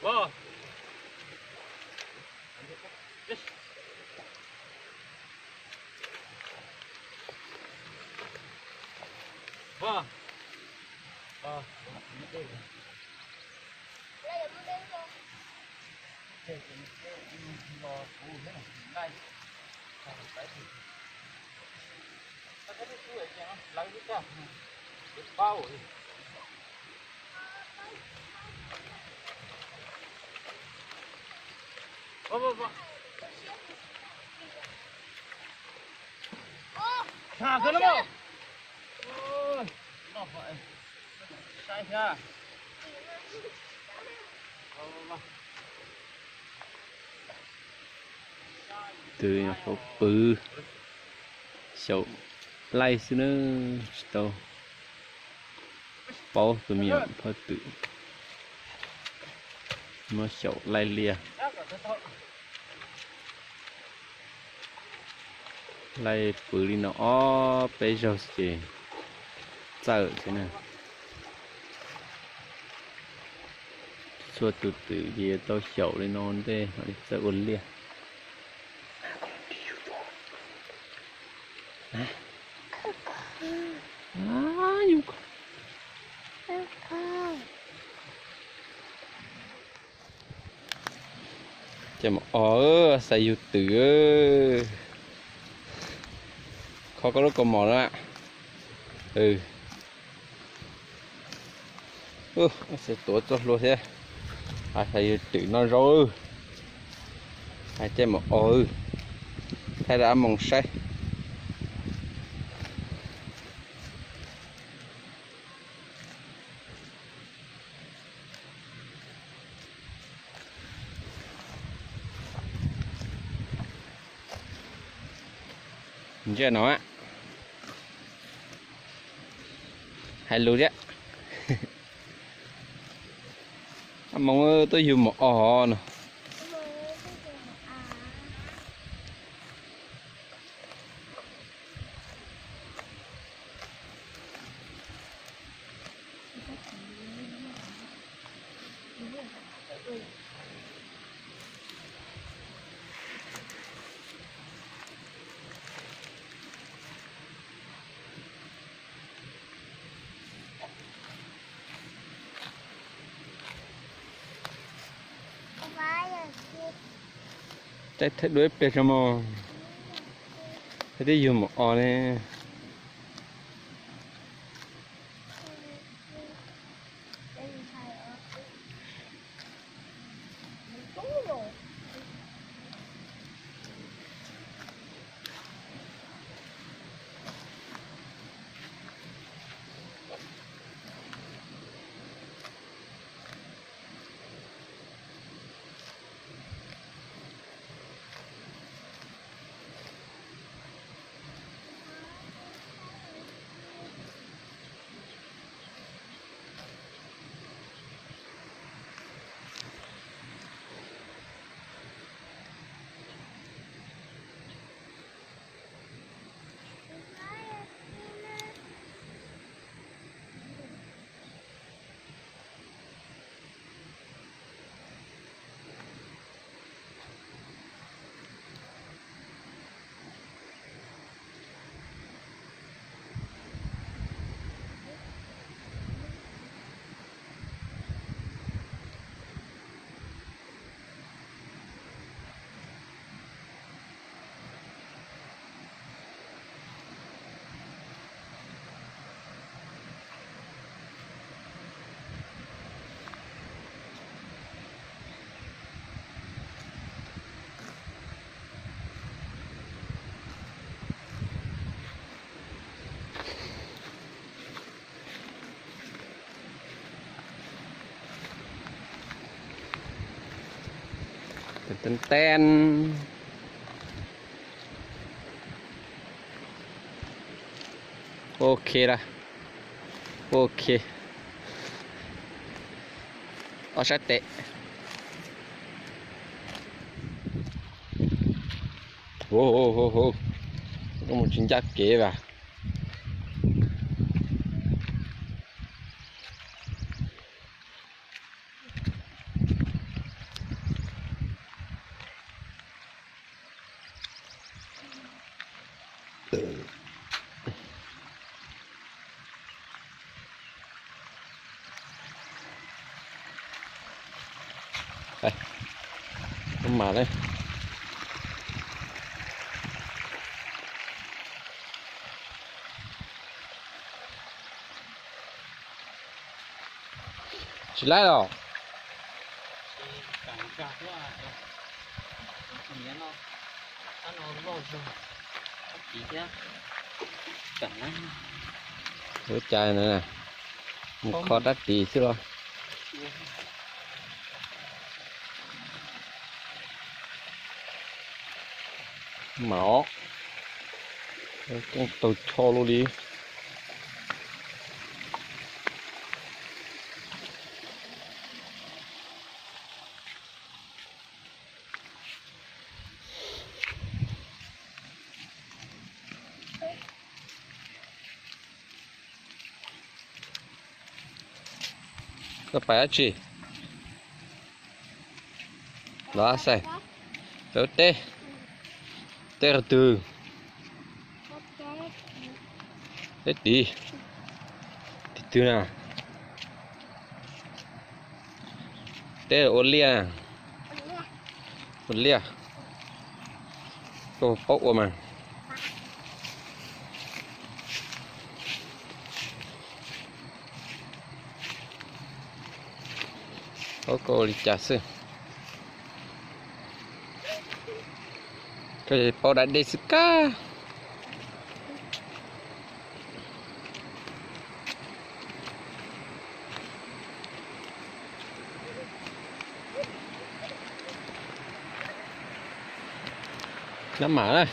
Twb nyuam qhuav pw xyaum laij xwb na, tsis tau paub tus me nyuam phaj twm muab xyaum laij liaj. Laij pw li no ob peb zaug ces txawj thiab na. Txhua tus twm ces yuav tau xyaum li no ntej mam li txawj ua liaj. Ces mus os, xav yug twm. Kho koj lub kaus mom na. Xav tuav txoj hlua thiab. Xav yug twm noj zaub. Hais caij mus os, thaij rau ab moos saib. Ntsia no, hais lus thiab. Ab moos tuaj yug mus os no. Caij thaij duab ib pliag tso mog, thaij twb yug mus os ne. Ten ten. Ok da. Ok. Ob sab tes. Mus tsis ncaj kev vas. Mas ne, tsis laib los. Ua cas na, mus kho dab tsi xwb los. Mas os, keej taug choj luaj li. Koj pais dab tsi? Los xaim, peb ua teb. Teb qhov twg? Teb tid. Tim twg na? Teb ua liaj. Ua liaj. Koj paub ua mas. Paub koj ua li cas xwb. Koj paub da dej xwb kab. Nab mam na.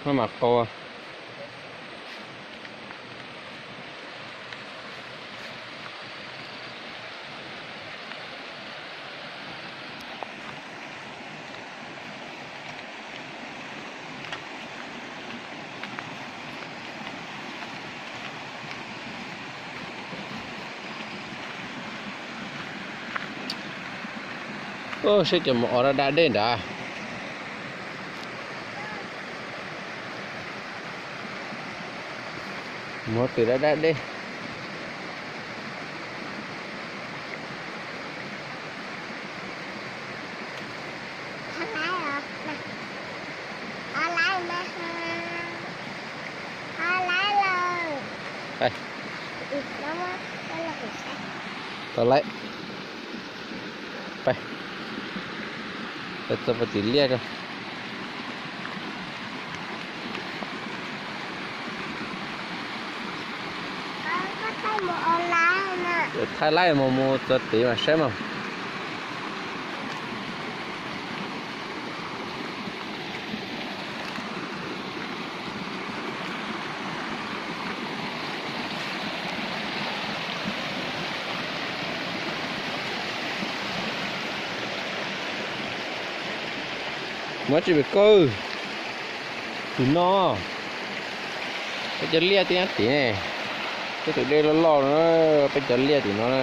Nab mam qau. Saib cov mus o da da dej nrad. Mus twm da da dej. Tau lawm. Pais, pais txog puag tim liaj ko. Thaij laib mus mus txog tid mas saib mas. Muab tsis pem koj. Tim no, peb cov liaj twb nyob tim ne. Peb tus dej loj loj no, peb cov liaj tim no na.